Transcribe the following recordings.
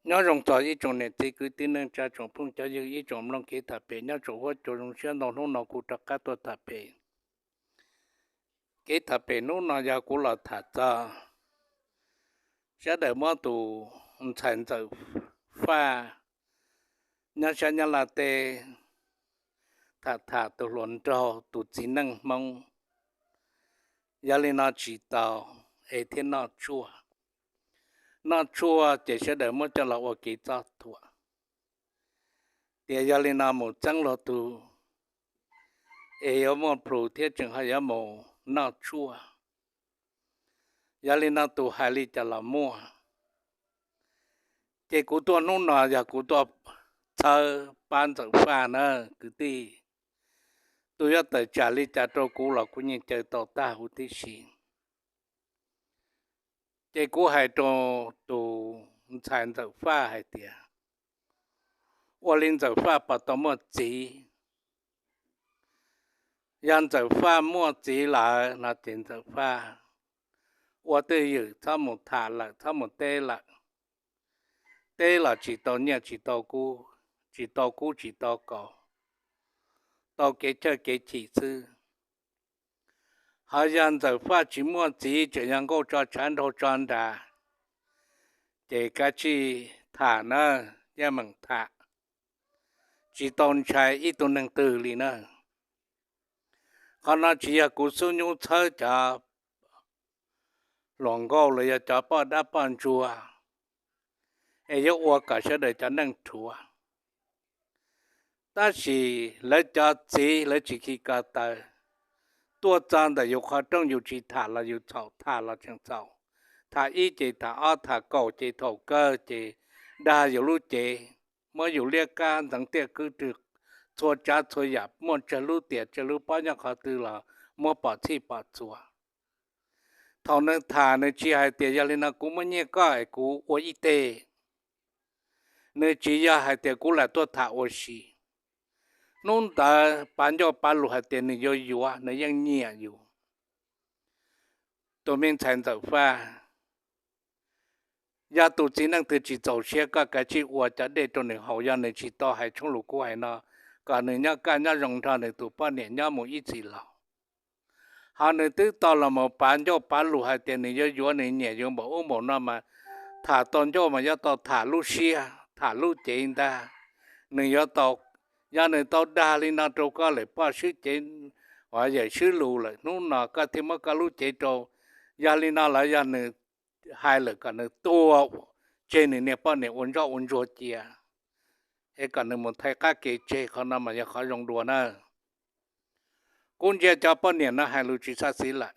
Nyob zoo txog ib tsoom niam txiv kwv tij neej tsa tsoom phooj cov ywg ib tsoom mloog kev tham pem nyob tsoom huab cua, zoo siab ntau hnub no kuv rov qab tuaj tham pem. Kev tham pem hnub no yog kuv los tham txog sawv daws muab tus ntxhais ntxawm Faj nyob sab Nyab Laj teb tham tham tus hluas nraug tus txiv neej Hmoob. Yog li no tsis tau es thiaj noj tshuaj. Noj tshuaj ces sawv daws muab coj los ua kev txob thuam tias yog li no mus txeeb luag tug es yuav muaj plhus thiab tseem ho yuav mus noj tshuaj. Yog li no tus hais li cas los muaj. Ces kuv tuaj hnub no yog kuv tuaj txhawb pab ntxawm Faj na kwv tij. Tus yuav tawm tsam li cas rau kuv los kuv yeej caw tau tag huv tib si. Ces kuv hais rau tus ntxhais ntxawm Faj hais tias, ua li ntxawm Faj puas tau muaj txiv? Yog ntxawm Faj muaj txiv lawm no ces ntxawm Faj ua twj ywm txhob mus tham lawm, txhob mus teb lawm. Teb los tsis tau nyiaj tsis tau kub, tsis tau kub tsis tau kaus, tau kev chawj kev chim xwb. Ho yog ntxawm Faj tsis muaj txiv, tseem yog nkauj tso tshav nraug tso nras, ces kav tsij tham na, yeej meem tham, tsis tau ntshai ib tug neeg twg li na. Qhov no tsis yog kuv xub nyub txhawb cov hluas nkauj los yog cov poj dab poj ntsuag es yuav ua kom sawv daws cov neej rhuav. Tab sis lawv cov txiv lawv tsis khi ko taw, tuaj txog ntawm yus qhov rooj yus tsis tham los yus txhaum, tham los tseem txhaum. Tham ib ces tham ob, tham kaum ces thaum kawg ces dag yus lub cev, muab yus liab kab ntxeev tiaj kwb rwg, txhua tsav txhua yam muaj tsawg lub tiam tsawg lub pob nyob qhov twg los muab pom txhij pom txhua. Thaum nws tham nws tsis hais tias yog li no kuv muab nyiaj koj es kuv ua ib teg. Nws tsis yog hais tias kuv lam tuaj tham ua si. Hnub ntawd pav ncauj pav lus hais tias nws yuav yuav, nws yeej nyiam yus. Tus me ntxhais ntxawm Faj, yog tus txiv neej twg tsis txaus siab koj kav tsij ua cov dej rau nws haus, yog nws tsis tau hais tshoob lus kuv hais no, kom nws nyob kaj nyob zoo nrog nws tus poj niam nyob mus ib txhis laus. Ho nws twb tau los mus pav ncauj pav lus hais tias nws yuav yuav, nws nyiam yus npaum ub npaum no mas tham tau ncauj mas yuav tau tham lub siab, tham lub cev ntag. Nws yuav tau, yog nws tau dag li no rau koj lawm, poj swb cev, yawm swb lus lawm, hnub no koj thiaj muab koj lub cev rau. Yog li no lawm yog nws hais lawm kom nws tuag tseg nws niag poj niam ua ntsoj ua ntsuag cia, es kom nws mus thaij qab kev tseg, qhov no mas yog qhov zoo dua na. Kuv ntsia cov poj niam no hais lus tsis txhob xis lawm,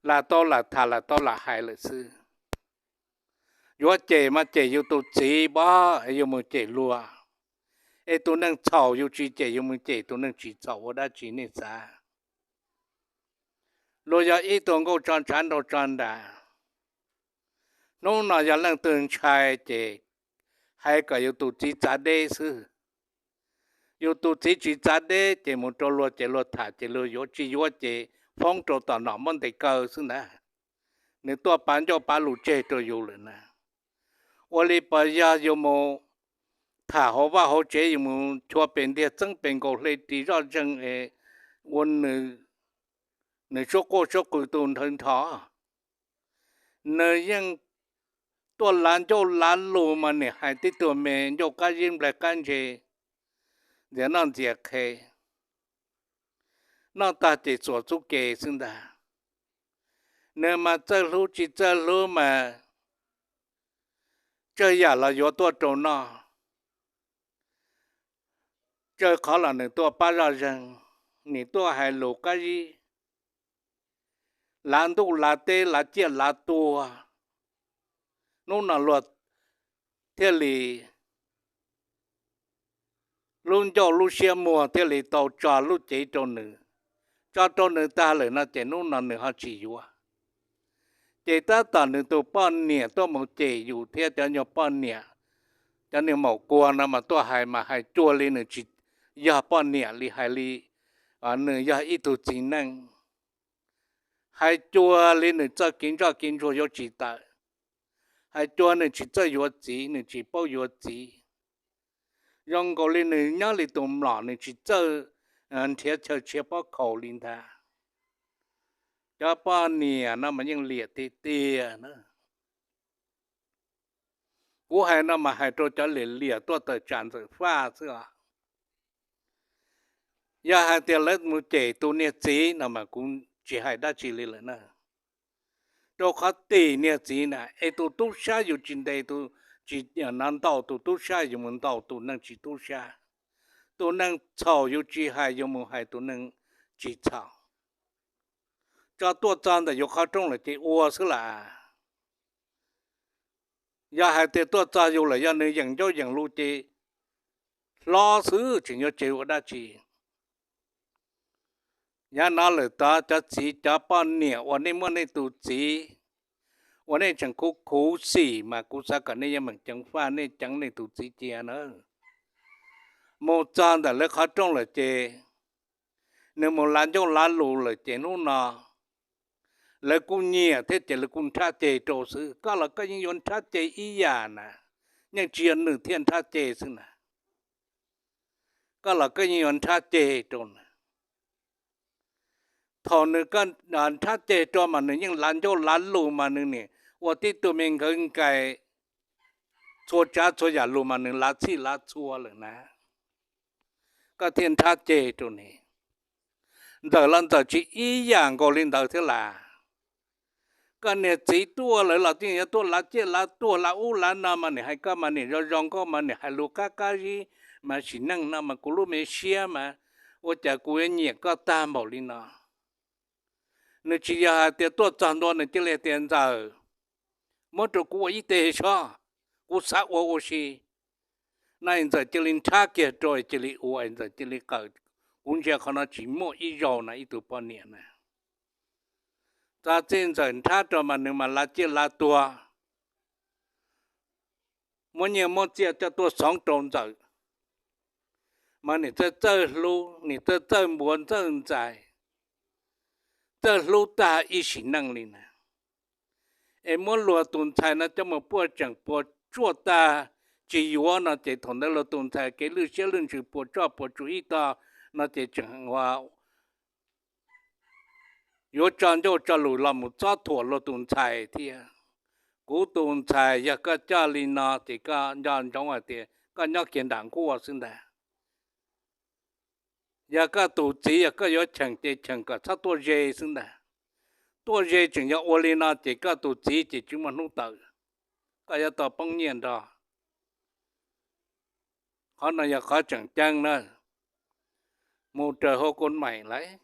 lam tau lam tham lam tau lam hais lawm xwb. Yuav cem mas cem yus tus txiv pab es yus mus cem luag, es tus neeg txhaum yus tsis cem yus mus cem tus neeg tsis txhaum ua dab tsi nej xav? Luag yog ib tug nkauj tso tshav nraug tso nras. Hnub no yog leej twg ntshai ces hais kom yus tus txiv txav deb xwb. Yus tus txiv tsis txav deb ces mus rau luag ces luag tham ces luag yuav, tsis yuav ces foob rau tom nom muab ntes kaw xwb ntag. Nws tuaj pav ncauj pav lus tseg rau yus lawm na. Ua li puas yog yus mus tham hauv vaj hauv tsev, yus mus chua pes ntiag txeeb pes nkaus hle ris zoj zeeg es ua nws suab quaj suab qw tu nthawv nrho? Nws yeej tuaj lav ncauj lav lus mas nim hais tib tug me ncauj qab zib nplaig qab ntse, ntxias noj ntxias qhe, noj tag ces xuas txuj ke xwb ntag. Nws mas txawj hlub tsis txawj hlub mas tsawg yam los yuav tuaj rau noj, tsawg qhov los nws tuaj pab zoj zeeg, nim tuaj hais lus qab zib, lav ntuj lav teb lav ciaj lav tuag. Hnub no luag thiaj li lub ncauj lub siab muag thiaj li tau tso lub cev rau nws, tso rau nws tag lawm no ces hnub no nws ho tsis yuav. Ces tab tom nws tus poj niam tuaj mus cem yus thiab cov nyuag poj niam, cov niag maum kuag no mas tuaj hais mas hais cuag li nws tsis yog poj niam li, hais li nws yog ib tug txiv neej, hais cuag li nws txoj kev ntsoj kev ntsuag yuav tsis tawm, Hais cuag nws tsis txawj yuav txiv, nws tsis paub yuav txiv. Zoo nkaus li nws nyob li tus mlom, nws tsis txawj nrhiav chaw tshiav pob khaus li ntag. Cov poj niam no mas yeej liam tiag tiag na. Kuv hais no mas hais rau cov liam liam tuaj tawm tsam Ntxawm Faj xwb os. Yog hais tias lawv mus cem tus niag txiv no mas kuv tsis hais dab tsi li lawm na. Rau qhov tim niag txiv na es tus tub sab yus tsis ntes, tsis ntaus tus tub sab, yus mus ntaus tus neeg tsis tub sab. Tus neeg txhaum yus tsis hais, yus mus hais tus neeg tsis txhaum. Tso tuaj txog ntawm yus qhov rooj lawm ces ua xwb las. Yog hais tias tuaj txog yus lawm yog nws yeem ncauj yeem lus ces hlob xwb, tseem yuav tseg ua dab tsi. Yav no lawm tod cov txiv cov poj niam uas nej muaj nej tus txiv, uas nej tseem khuv khuv xim mas kuv xav kom nej yeej meem ceev faj, nej ceev nej tus txiv cia na. Mus txog ntawm lawv qhov rooj lawm ces nws mus lav ncauj lav lus lawm ces hnub no lawv kuj nyiam thiab ces lawv kuj nrhab ceg rau xwb. Koj los koj yeej yuav nrhab ceg ib yam na, yeej tsis yog nws thiaj nrhab ceg xwb na. Koj los koj yeej yuav nrhab ceg rau na. Thaum nws nrhab ceg rau mas nws yeej lav ncauj lav lus mas nws nim ua tib tug me nkawd nkais txhua tsav txhua yam lus mas nws lav txhij lav txhua lawm na. Koj thiaj nrhab ceg rau ne. Ntxawm los Ntxawm tsis ib yam nkaus li ntawd thiab las. Koj niag txiv tuaj lawm los yeej yuav tuaj lav ciaj lav tuag lav ub lav no mas nim hais koj mas nim zoo zoo nkauj mas nim hais lus qab qab zib mas sim neej no mas kuv lub me siab mas ua cas kuv yuav nyiam koj tag npaum li no. Nws tsis yog hais tias tuaj txog ntua nws cia li tias Ntxawm, muab rau kuv ua ib teg sob, kuv xav ua ua si. No es Ntxawm cia li nrhab kiag rau cia li ua, Ntxawm cia li qawm. Kuv ntsia qhov no tsis muaj ib zaug na ib tug poj niam na. Txog txij Ntxawm nrhab rau mas nws mas lav ciaj lav tuag, muab nyiaj muab txiaj coj tuaj xoov rau Ntxawm, mas nim txawj txawj hlub, nim txawj txawj npuav txawj ntxais, txawj hlub tag ib sim neej li na. Es muab luag tus ntxhais no coj mus puaj tseem puas tsuaj tag tsis yuav no ces thaum ntawd luag tus ntxhais kev lwj siab lwj ntsws puas tsuaj puas tsuaj ib tog no ces tseem ua yuav tso ncauj tso lus los mus txob thuam luag tus ntxhais thiab. Kuv tus ntxhais yog koj coj li no ces koj nco ntsoov hais tias koj nyob kiag nram nkuaj xwb ntag. Yog koj tus txiv yog koj yuav cheem ces cheem kom txhob tuaj ze xwb ntag. Tuaj ze tseem yog ua li no ces koj tus txiv ces tsis muaj hnub tawm. Koj yuav tau poob nyiaj nrog. Qhov no yog qhov tseem ceeb na. Mus raws hauv kua maim lawm.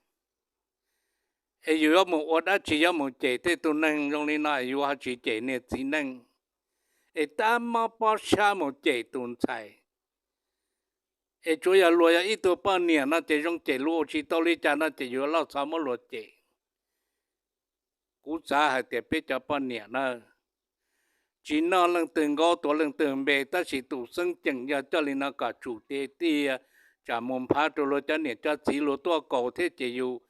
Es yus yuav mus ua dab tsi yuav mus cem tej tus neeg zoo li no es yus ho tsis cem niag txiv neej, es tab mob pob sab mus cem tus ntxhais. Es tsuas yog luag yog ib tug poj niam no ces zoo cem luag ua tsis tau li cas no ces yus yuav loj txhob muab luag cem. Kuv xav hais tias peb cov poj niam na, tsis noj leej twg nkaub tuav leej twg npe, tab sis tus xeeb ceem yog coj li no kom tsum tiag tiag, tsam mus nphav rau luag cov niam cov txiv luag tuaj kaus thiab ces yus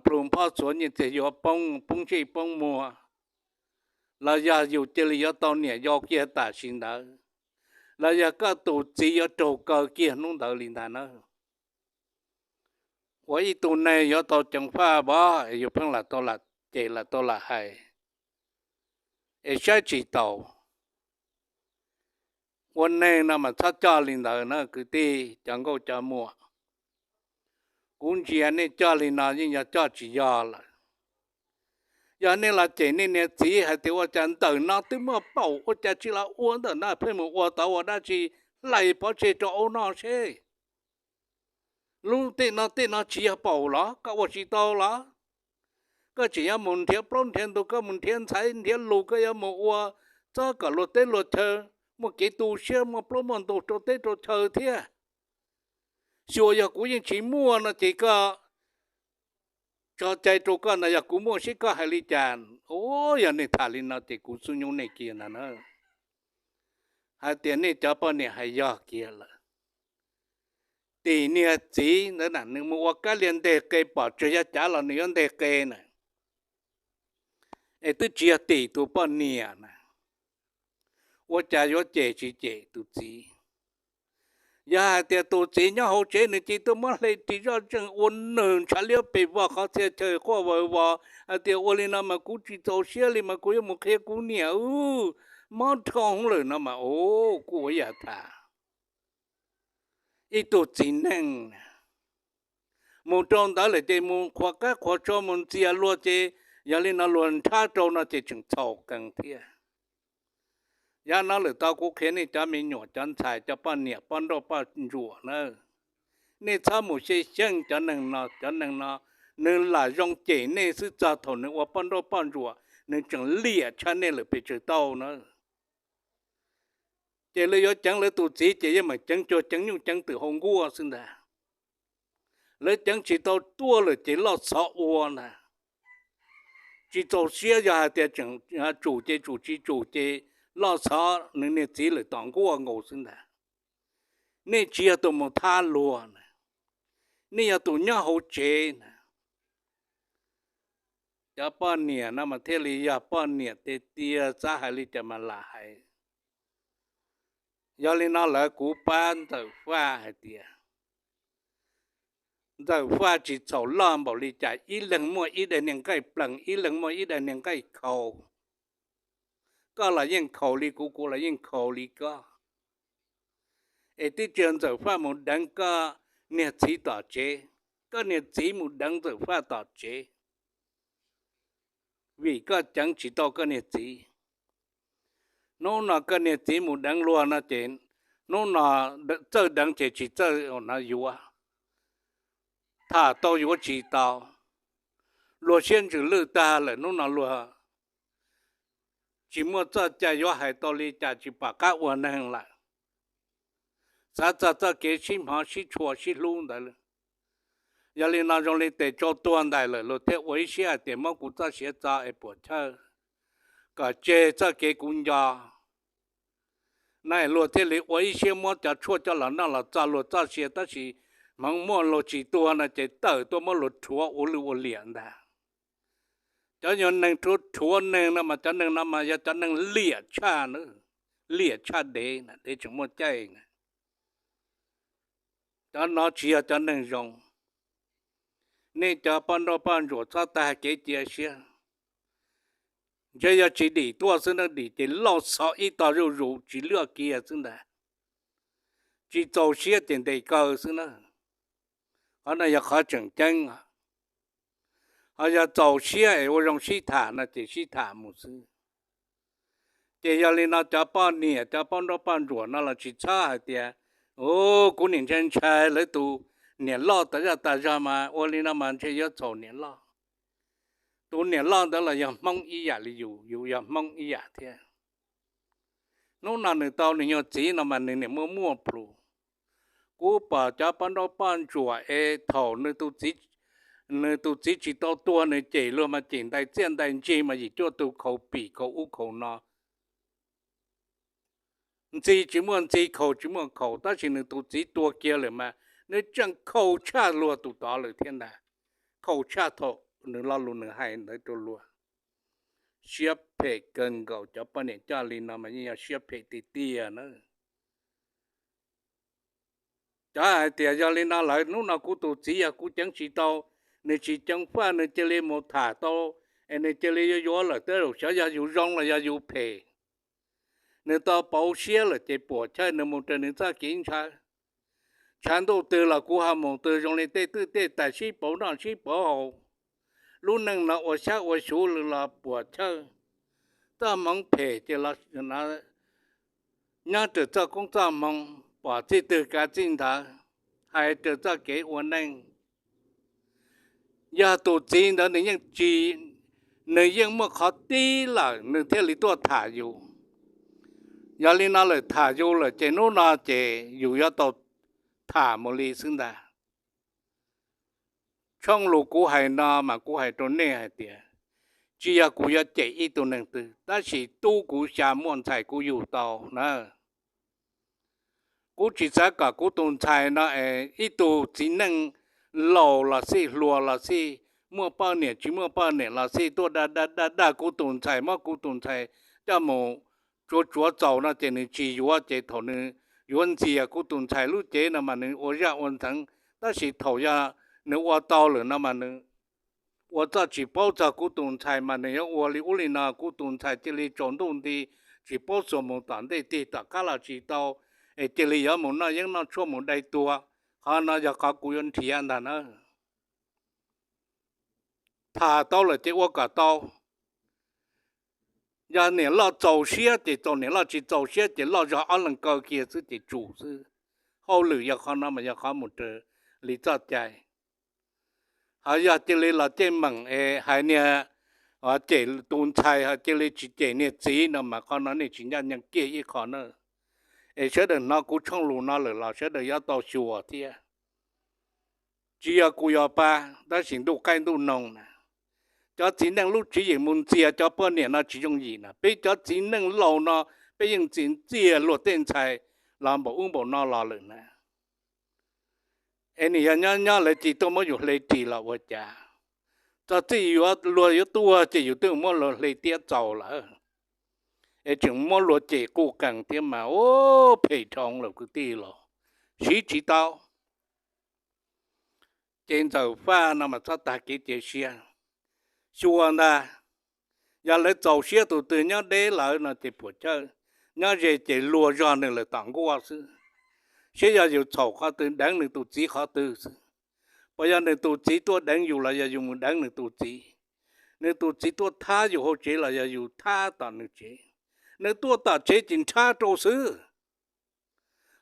plhu nphob txhuav nyiaj txiag yuav poob, poob ntsej poob muag, los yog yus cia li yuav tau niam yau kiag tam sim ntawd, los yog koj tus txiv yuav raug kaw kiag hnub ntawd li ntag na. Ua ib tug neeg yuav tau ceev faj vov es yus pheej lam tau lam cem lam tau lam hais, es saib tsis taus. Ua neeg no mas txhob coj li ntawd na kwv tij cov nkauj cov muam. Kuv ntsia nej coj li no yeej yog coj tsis yog lawm. Yog nej los cem nej niag txiv hais tias ua cas ntawm no twb muaj paum ua cas tsis los ua ntawm no pheej mus ua tod ua dab tsi, hlais pov tseg rau aub noj seb. Lub tej no tej no tsis yog paum los koj ua tsis tau los? Koj tseem yuav mus nrhiav plaub nrhiav ntug, koj mus nrhiav ntxhais nrhiav lus, koj yuav mus ua txob kom luag teb luag chaw muaj kev tu siab muaj plaub muaj ntug rau teb rau chaw thiab. Xyuas yog kuv yeej tsis muaj no ces koj tso cai rau koj ntag, yog kuv muaj seb koj hais li cas. Yog nej tham li no ces kuv xub nyub nej kiag ntag na. Hais tias nej cov poj niam hais yog kiag lawm. Tim niag txiv ntawd na nws mus ua kab lia nteg qe pom tsawg yog cav los nws yuav nteg qe na. Es twb tsis yog tim tus poj niam na. ua cas yuav cem tsis cem tus txiv? Yog hais tias tus txiv nyob hauv tsev nws cia tuaj muab hle ris zoj zeeg ua nws ntshav liab pes vog qhov txhia chaw quaj vawv vos hais tias ua li no mas kuv tsis txaus siab li mas kuv yuav mus qhia kuv niam, mob dhau lawm no mas, o, kuj ua yam tham ib tug txiv neej. Mus rau ntawd lawm ces mus qhuas qab qhuas tsho mus ntxias luag ces yog li no luag nrhab rau no ces tseem txhaum qees thiab. Yav no lawm tau kuv qhia nej cov me nyuam cov ntxhais cov poj niam poj nrauj poj ntsuam na, nej txhob mus xyeej xyeej cov neeg no, cov neeg no nws lam zoo cem nej xwb txog thaum nws ua poj nrauj poj ntsuam nws tseem liam tshaj nej lawm pes tsawg tau na. Ces lawv yuav ceev lawv tus txiv ces yeej meem ceev cuag ceev nyuj ceev twm hau nkuaj xwb ntag. Lawv ceev tsis tau tuaj lawm ces loj xov ua ntag. Tsis txaus siab yog hais tias tseem tsum ces tsum, tsis tsum ces loj xov nws niag txiv lawm tom nkuaj nkaus xwb ntag. Nej tsis yog tus mus thab luag na, nej yog tus nyob hauv tsev na. Cov poj niam no mas thiaj li yog poj niam tiag tiag, txawj hais li cas mas lam hais. Yog li no lawv kuv pab Ntxawm Faj hais tias Ntxawm Faj tsis txhaum loj npaum li cas, ib leeg muaj ib daim niag nqaij plees, ib leeg muaj ib daim niag nqaij khaus. Koj los yeej khaus li kuv, kuv los yeej khaus li koj. Es twb tsis yog Ntxawm Faj mus deev koj niag txiv tom tsev, koj niag txiv mus deev Ntxawm Faj tom tsev, vim koj ceev tsis tau koj niag txiv. Hnub no koj niag txiv mus deev luag no ces hnub no txawj deev ces tsis txawj no yuav, tham tau yuav tsis tau. Luag siab ntsws lwj tag lawm, hnub no luag tsis muaj txoj cai yuav hais tau li cas, tsis pom qab ua neeg lawm. Xav txog txoj kev sib hmov sib tshua sib hlub ntawd. Yog li no zoo li tes tsau tuag ntais lawm luag thiaj ua ib siab hais tias muab kuv txoj sia txo es puam chawj, kom tseg txoj kev kuv nco. Na luag thiaj li ua ib siab muab cov tshuaj coj los noj los txo luag txoj sia, tab sis hmoov muaj luag tsis tuag no ces tawm tuaj muab luag rhuav ua lwj ua liam ntag. Cov nyuag neeg rhuav rhuav neeg no mas cov neeg no mas yog cov neeg liam tshaj, liam tshaj dev, dev tseem muaj caij na. Cov no tsis yog cov neeg zoo. Nej cov poj nrauj poj ntsuam txhob tag kev cia siab. Ntshe yog tsis dim tuaj xwb na, dim ces lauj xov ib tog zuj zus tsis luaj kiag xwb ntag. Tsis txaus siab ces ntes kaw xwb na. Qhov no yog qhov tseem ceeb. Ho yog txaus siab es ua zoo sib tham no ces sib tham mus xwb. Ces yog li no cov poj niam cov poj nrauj poj ntsuam no los tsis txhob hais tias, u, kuv niam ntshai ntshai lawv tus niam loj tas zaj tas zog mas ua li no mas ntshe yuav txhaum niam loj. Tus niam loj ntawd los yog Hmoob ib yam li yus, yus yog Hmoob ib yam thiab. Hnub no nws tau nws nyuag txiv no mas nws niam muaj muaj plhus. Kuv pom cov poj nrauj poj ntsuam es thaum nws tus txiv tsis tau tuag nws cem luag mas cem ntais txiaj ntais ntsig mas yim cuaj tug khaus pim khaus ub khaus no. Ntxig tsis muaj ntxig, khaus tsis muaj khaus, tab sis nws tus txiv tuag kiag lawm mas nws tseem khaus tshaj luag tus tod lawm thiab ntag. Khaus tshaj thaum nws lo lus nws hais ntawd rau luag. Siab phem kawg nkaus, cov poj niam coj li no mas yeej yog siab phem tiag tiag na. Cov hais tias yog li no lawm hnub no kuv tus txiv yog kuv ceev tsis tau, nws tsis ceev faj nws cia li mus tham tau, es nws cia li yuav yuav lawm tej zaum xyov yog yus zoo los yog yus phem. Nws tau pauv siab lawm ces puam chawj nws mus raws nws txoj kev ntshaw. Tshav ntuj twg los kuv ho mus twg, zoo li tej twj tej tais sib pauv noj sib pauv haus. Lub neej no ua xyab ua xyuv los puam chawj. Txoj hmoov phem ces nyob raws txoj koob txoj hmoov, pom txij twg kav txij ntawd, hais raws txoj kev ua neej. Yog tus txiv ntawd nws yeej tsis, nws yeej muaj qhov tib lawm nws thiaj li tuaj tham yus. Yog li no lawm tham yus lawm ces hnub no ces yus yuav tau tham mus li xwb ntag. Tshooj lus kuv hais no mas kuv hais rau nej hais tias, tsis yog kuv yuav cem ib tug neeg twg, tab sis tub kuv xya muaj ntxhais kuv yug tau na. Kuv tsis xav kom kuv tus ntxhais no es ib tug txiv neej laus los xij, hluas los xij, muaj poj niam tsis muaj poj niam los xij, tuaj dag dag dag dag kuv tus ntxhais, muab kuv tus ntxhais coj mus tsuav tsuav txaus no ces nws tsis yuav, ces thaum nws yuav ntxias kuv tus ntxhais lub cev no mas nws ua zaj ua ntxeev, tab sis thaum yog nws ua tau lawm no mas nws ua txoj tsis paub txog kuv tus ntxhais mas nws yuav ua li ub li no, kuv tus ntxhais cia li tsaus ntuj nti, tsis paub xuas mus tom ntej tig tom qab los tsis tau, es cia li yuav mus noj yeeb noj tshuaj mus dai tuag. Qhov no yog qhov kuv yuav nrhiav ntag na. Tham tau lawm ces ua kom tau. Yog niam loj txaus siab ces txaus, niam loj tsis txaus siab ces loj zog ob leeg kaw kiag xwb ces tsum xwb. Hauj lwm yog qhov no mas yog qhov mus raws li txoj cai. Ho yog cia li los cem meem es hais niag cem tus ntxhais ho cia li tsis cem niag txiv no mas qhov no nej tsis ncaj ncees kiag ib qho na. Es sawv daws hnov kuv tshooj lus no lawm los sawv daws yuav tau xyuas thiab. Tsis yog kuv yuav pab, tab sis ntuj qaij ntuj noog na, cov txiv neej lub tswv yim mus ntxias cov poj niam no tsis yooj yim na. Peb cov txiv neej laus no peb yeej ntxias ntxias luag tej ntxhais los npaum ub npaum no los lawm na. Es nim yog nyob nyob lawv cia tuaj muab yus hle ris los ua cas? Txog txij yuav luag yuav tuag ces yus twb muab luag hle tiab txaus lawm, es tseem muab luag cem quj qees thiab mas ua phem dhau lawm kwv tij los siv tsis tau. Ces Ntxawm Faj no mas txhob tag kev cia siab, xyuas ntag. Yog lawv txaus siab tus twg nyob deb lawm no ces puam chawj, nyob ze ces luag zog nws lawm tom nkuaj xwb. Seb yog yus txhaum qhov twg deev nws tus txiv qhov twg xwb. Puas yog nws tus txiv tuaj deev yus los yog yus mus deev nws tus txiv? Nws tus txiv tuaj thab yus hauv tsev los yog yus thab tom nws tsev? Nws tuaj tom tsev ces nrhab rau xwb.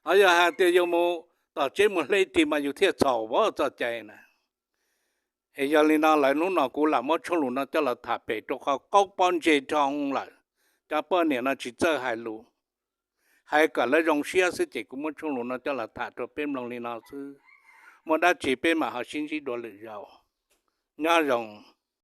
Ho yog hais tias yus mus tom tsev mus hle ris mas yus thiaj txhaum, txoj cai na. Es yog li no lawm hnub no kuv lam muab tshooj lus no coj los tham pem rau qhov qaub pob ntseg dhau lawm. Cov poj niam no tsis txawj hais lus, hais kom lawv zoo siab xwb ces kuv muab tshooj lus no coj los tham rau peb mloog li no xwb. Muaj dab tsi peb mam ho sib ntsib dua lwm zaus. Nyob zoo.